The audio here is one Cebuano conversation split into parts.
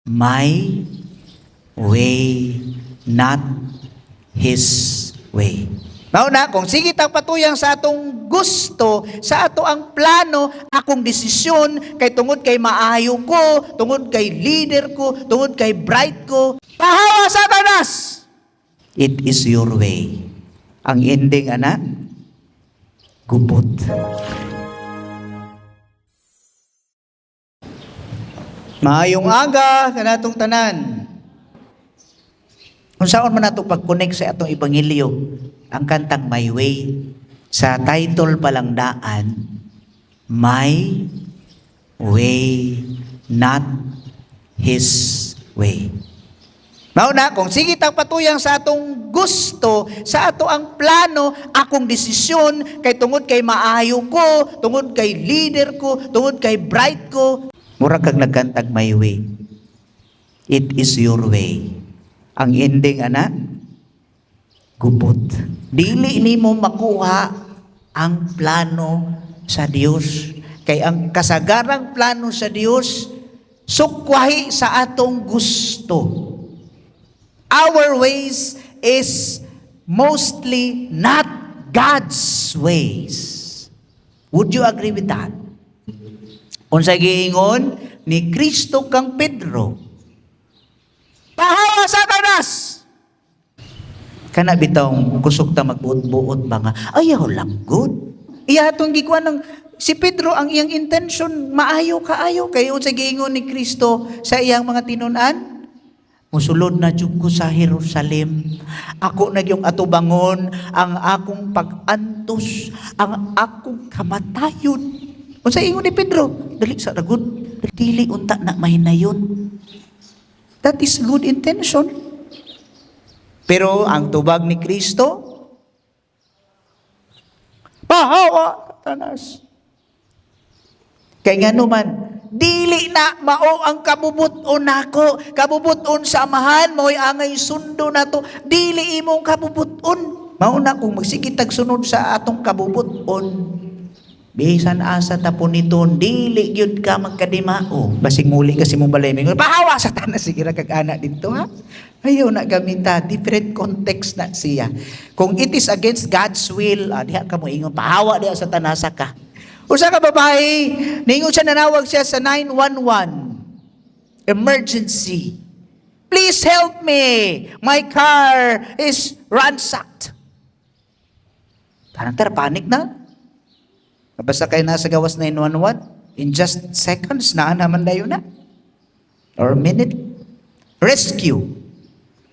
My way, not His way. Mao na, kung sige tang patuyang sa atong gusto, sa ato ang plano, akong desisyon, kay tungod kay maayo ko, tungod kay leader ko, tungod kay bright ko, pahawa, Satanas! It is your way. Ang ending, ana, gubot. Maayong aga kanatong tanan. Unsaon man nato pag-connect sa atong ebanghelyo ang kantang "My Way"? Sa title pa lang daan, My Way, not His way. Mao na, kung sige tang patuyang sa atong gusto, sa ato ang plano, akong desisyon, kay tungod kay maayo ko, tungod kay leader ko, tungod kay bright ko, mura kag nagkantag "My Way." It is your way. Ang ending, ana, gubot. Dili nimo makuha ang plano sa Dios. Kay ang kasagarang plano sa Dios sukwahi sa atong gusto. Our ways is mostly not God's ways. Would you agree with that? Unsay giingon ni Kristo kang Pedro? "Pahawa, Satanas!" Kana bitawng kusog ta magbuot-buot ba nga, ayaw lang good. Iya atong gikuan ng si Pedro, ang iyang intention maayo kaayo, kay unsay giingon ni Kristo sa iyang mga tinun-an? "Musulod na jud ko sa Jerusalem. Ako na yung atubangon ang akong pag-antos, ang akong kamatayon." Unsa ingon ni Pedro? "Dali sa ragod. Dili unta na mahinayon." That is good intention. Pero ang tubag ni Kristo, "Pahawa, Satanas." Kay nga man, dili na mao ang kabubuton nako, kabubuton sa Amahan mao'y angay sundo nato, dili imong kabubuton. Mao na kung magsige tag sunod sa atong kabubuton, bisan asa ta puniton, dili gyud ka magkadimao. Basig muli kasi mong balay, mingon, "Pahawa, Satanas," sige ra kag ana dito ha. Ayaw na gamita, different context na siya. Kung it is against God's will, diha ka mo ingon, "Pahawa diha, Satanas ka." Usa ka babae, ningon siya, nanawag siya sa 911. Emergency. "Please help me. My car is ransacked." Parang tara, panic na. Basta kayo nasa gawas 911, in just seconds, naa naman dayon na. Or minute. Rescue.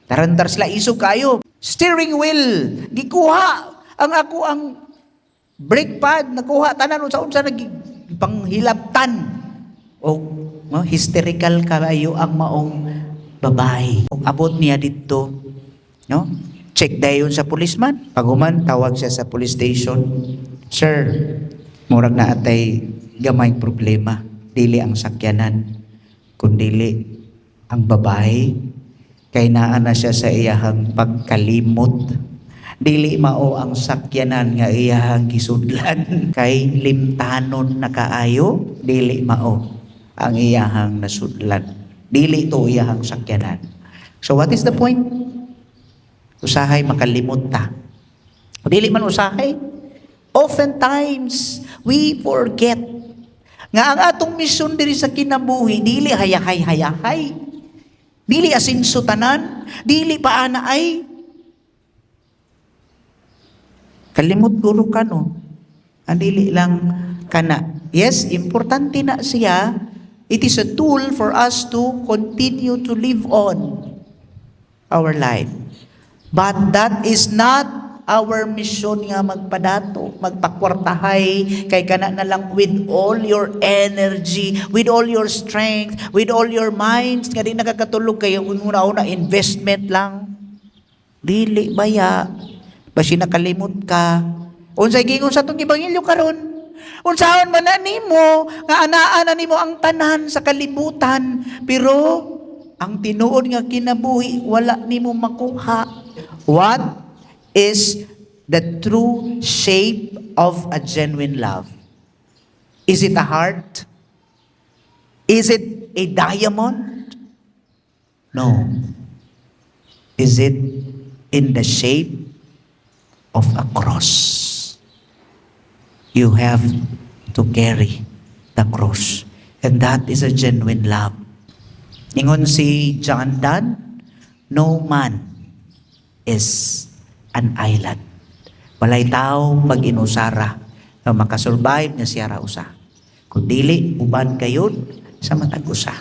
Tarantar sila, isog kayo. Steering wheel, gikuha. Ang ako ang brake pad, nakuha tanan, unsa unsa nag panghilabtan. O no, hysterical kayo ang maong babae. Ug abot niya dito, no? Check dayon sa policeman. Pag-human, tawag siya sa police station. "Sir, murag na atay gamay problema. Dili ang sakyanan, kundili ang babae. Kay naa na siya sa iyahang pagkalimot. Dili mao ang sakyanan nga iyahang gisudlan. Kay limtanon na kaayo, dili mao ang iyahang nasudlan. Dili to iyahang sakyanan." So what is the point? Usahay makalimot ta. Dili man usahay. Oftentimes, we forget nga ang atong misyon diri sa kinabuhi dili hayahay hayahay. Dili asinso tanan, dili paana ay kalimot guro ka, no. Ang dili lang kana. Yes, importante na siya. It is a tool for us to continue to live on our life. But that is not our mission nga magpadato, magpakwartahay, kay kana na lang with all your energy, with all your strength, with all your minds, nga di nakakatulog kayo, una-una investment lang. Dili baya. Basi nakalimot ka. Unsay gingon sa atong ebanghelyo karon? Unsaon man na nimo nga anaa na nimo ang tanan sa kalibutan, pero ang tinuod nga kinabuhi wala nimo makuha? What is the true shape of a genuine love? Is it a heart? Is it a diamond? No. Is it in the shape of a cross? You have to carry the cross. And that is a genuine love. Ingon si John Donne, "No man is an island." Walay tao pag inusara na makasurvive nga siya ra usa. Kung dili, uban kayon sa matag usa.